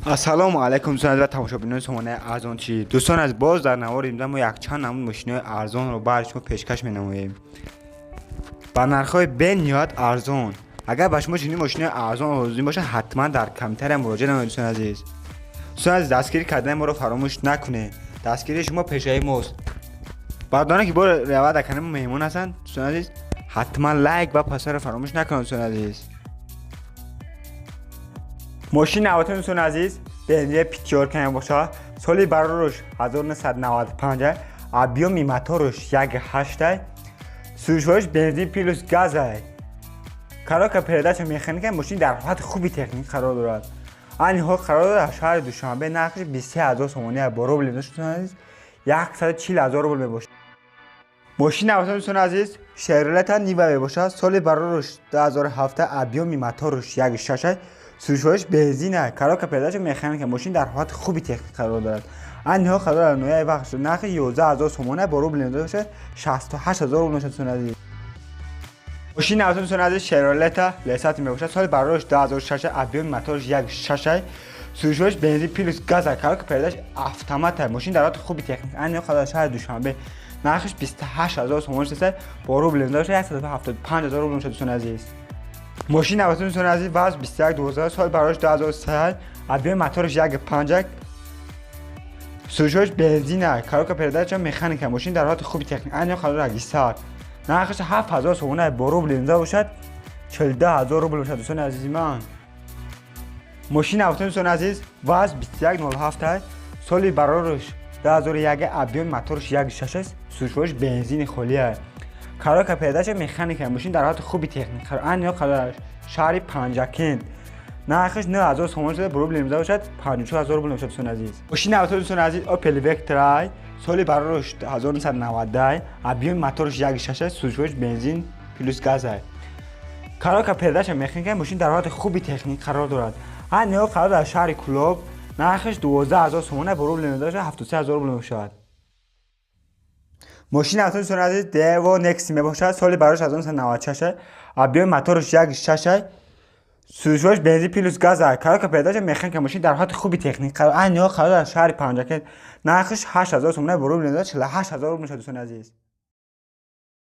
Ассалому алайкум, дӯстон ва тамошобинони сомонаи Арзончӣ. Дӯстон аз, боз дар навори имрӯза мо якчанд намуд мошинои арзонро баҳри шумо пешкаш менамоем ба нархҳои бениҳоят арзон. Агар ба шумо чунин мошинои арзон лозим бошад, ҳатман дар комментария муроҷиат намоед. Дӯстон азиз, дӯстон азиз, дастгирӣ кардани моро фаромӯш накунед. Дастгирии шумо пешаи мост. Бардоне ки бори аввал дар канали мо меҳмон ҳастанд, дӯстон азиз, ҳатман лайк ва подписаться фаромӯш накунед. Дӯстон азиз, мошини навотон, дӯстони азиз, BMW пятёрка мебошад. Соли бароруш 1995, объёми моторуш 1,8, сӯзишвориш бензин плюс газай, коробка передача механика. Мошин дар ҳолати хуби техникӣ қарор дорад. Айни ҳол қарор дорад дар шаҳри Душанбе. Нархаш 23 000 сомонӣ, бо рубли, дӯстони азиз, 140 000 рубл мебошад. Мошини навотон, дӯстони азиз, Шевролета Нива мебошад. Соли бароруш 2007, объёми моторуш 1,6, сӯзишвориш бензина, коробка передача механика. Мошин дар ҳолати хуби техникӣ қарор дорад. Айни ҳол қарор дорад ноҳияи Вахш. Нархи 11 000 сомона, бо рубл бошад, 68 000 рубл мешавад, дӯстони азиз. Мошини навотон, дӯстони азиз, Шевролета Лесати мебошад. Соли бароруш 2006, объёми мотораш 1,6, сӯзишвориш бензин плюс газа, коробка передач автомата. Мошин дар ҳолати хуби техникӣ, айни ҳол қарор дар шаҳри Душанбе. Нархаш 28 000 сомон шудааст, бо рубл бошад, 175 000 рубл мешавад, дӯстони азиз. Мошини навотон, дӯстони азиз, ВАЗ 2112, соли бароруш 2003, объёми мотораш 1,5, сӯзишвориш бензина, коробка передача механика. Мошин дар ҳолати хуби техникӣ, айни ҳол қарор дар Ҳисар. Нархаш 7000 сомона, бо рубл бошад, 42 000 рубл мешавад, дӯстони азизи ман. Мошини навотон, дӯстони азиз, ВАЗ 2107, соли бароруш 2001, объёми мотораш 1,6 аст, сӯзишвориш бензини холия, коробка передача механика. Мошин дар ҳолати хуби техникӣ, айни ҳол қарор дар шаҳри Панҷакент. Нархаш 9000 сомон шуда, бо рубли имрӯза бошад, 54 000 рубл мешавад, дӯстони азиз. Мошини авто, дӯстони азиз, Opel Vectra, соли бароруш 1990, объёми мотораш 1,6 аст, сӯзишвориш бензин плюс газ, коробка передача механика. Мошин дар ҳолати хуби техникӣ қарор дорад. Айни ҳол қарор дар шаҳри Кӯлоб. Нархаш 12 000 сомона, бо рубли имрӯза бошад, 73 000 рубл мешавад. Мошини авто, дӯстони азиз, Daewoo Nexia мебошад. Соли барош 1996, объёми мотораш 1,6, сӯзишвориш бензин плюс газ, коробка передача механика. Мошин дар ҳолати хуби техникӣ қарор, айни ҳол қарор дар шаҳри Панҷакент. Нархаш 8000 сомона, бо рубли имрӯза 48 000 рубл мешавад, дӯстони азиз.